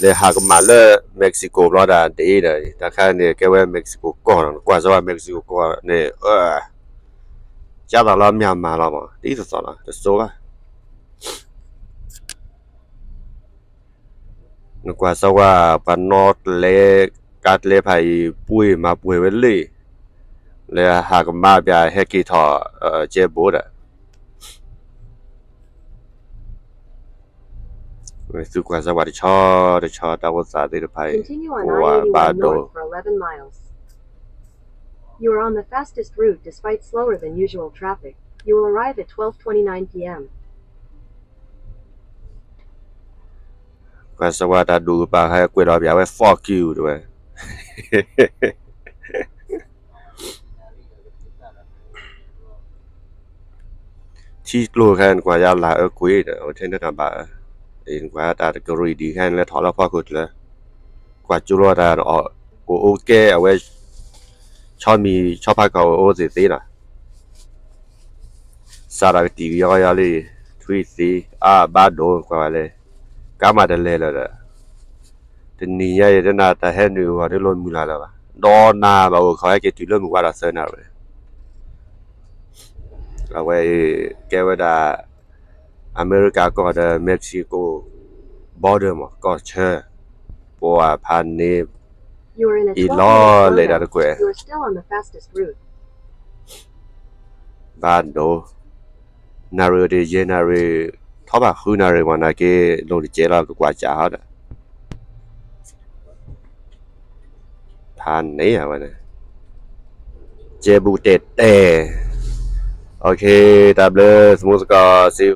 လဲၤဟးကမၣ်လၢ Mexico ဘျီဒၣ်တအ့ၣ်ဒီး တၢ်ခါန့ၣ် ကဲဝဲ Mexico ကီၢ်နီၤ, နကွၢ်စၢၤဝဲ Mexico ကီၢ်န့ၣ် ကၢ်သးလီၤ Myanmar လီၤမး တအံၤသီသီလီၤ တစိဘၣ်. နကွၢ်စၢၤဝဲ ပှၤနီၣ်ကျဲ ကါကျဲဖးအံၤ ပှ့ၤမၤပှဲၤဝဲလံ, လၢဟးကမၣ်ပၠးဟဲက့ၤထီၣ် ကဲဘိဒီး သုကွၢ်စၢၤဝဲတဆီတဆီ တၢ်အိၣ်သးသ့ၣ်တဖၣ်အံၤ အိၣ်ဝဲဘၣ်ဒိ You are on the fastest route despite slower than usual traffic. You will arrive at twelve twenty-nine p.m. ကွၢ်စၢၤဝဲတၢ်ဒိၣ်ကပၤ ဟဲကွဲးလီၤပၠးဝဲ fuck you တဲဝဲ ထံကျိခဲအံၤ နကွၢ်ယါလၢအၢကွံာ်ဒီး အဝဲထဲန့ၣ်တၢ်ဘၣ်အၢ, နကွၢ်တၢ်တကရံၣ်ဒံးခဲအံၤ နလဲၤထီၣ်လၢဖီခိၣ်ကျၢၤ, ကွၢ်ကၠိလီၤတၢ် ကအိၣ်ကဲအဝဲ ဆီမံၤဆီဖးကီၢ်အိၣ်အိၣ်သ့ၣ်သ့ၣ်နီၤ, စးတၢ်ကတံၢ်ကယီကယီလံ, ထွံၣ်သံ အါဘၣ်ဒိ ကွၢ်ဝဲလၢ ကါမးတလဲၤလၢၤဒီး တနံၤညါအံၤ တနၤတၢ်ဟဲနုာ်ဂီၤဒ်လိာ်မုၢ်လၢ်လၢၤဘၣ်, ဒီးနၤဘၣ်အိၣ်ခိးဟဲက့ၤတုၤလၢမုၢ်ဝါဒီးသၢနၣ်ရံၣ်, အဝဲအံၤ ကဲဝဲဒၣ် အမဲရကၤကီၢ်ဒီး Mexico border မး ကီၢ်ဆၢ, ပှၤဖးန့ၣ် အံၤလီၤလဲၤဒၣ်တကွဲး ဘၣ်ဒိ နၣ်ရံၣ်အိၣ်တ့ၢ်ယဲၢ်နၣ်ရံၣ်, ထီၣ်ဘၣ်ဃုနၣ်ရံၣ်မး နာ်က့ၤလိၣ်တကဲလီၤ ကကွၢ်စးဟီဒီး ဖးန့ၣ်ဝဲန့ၣ်, ကဲဘူးတဲာ်တဲာ်, တၢ်ဘျုး သမူသကိးစ့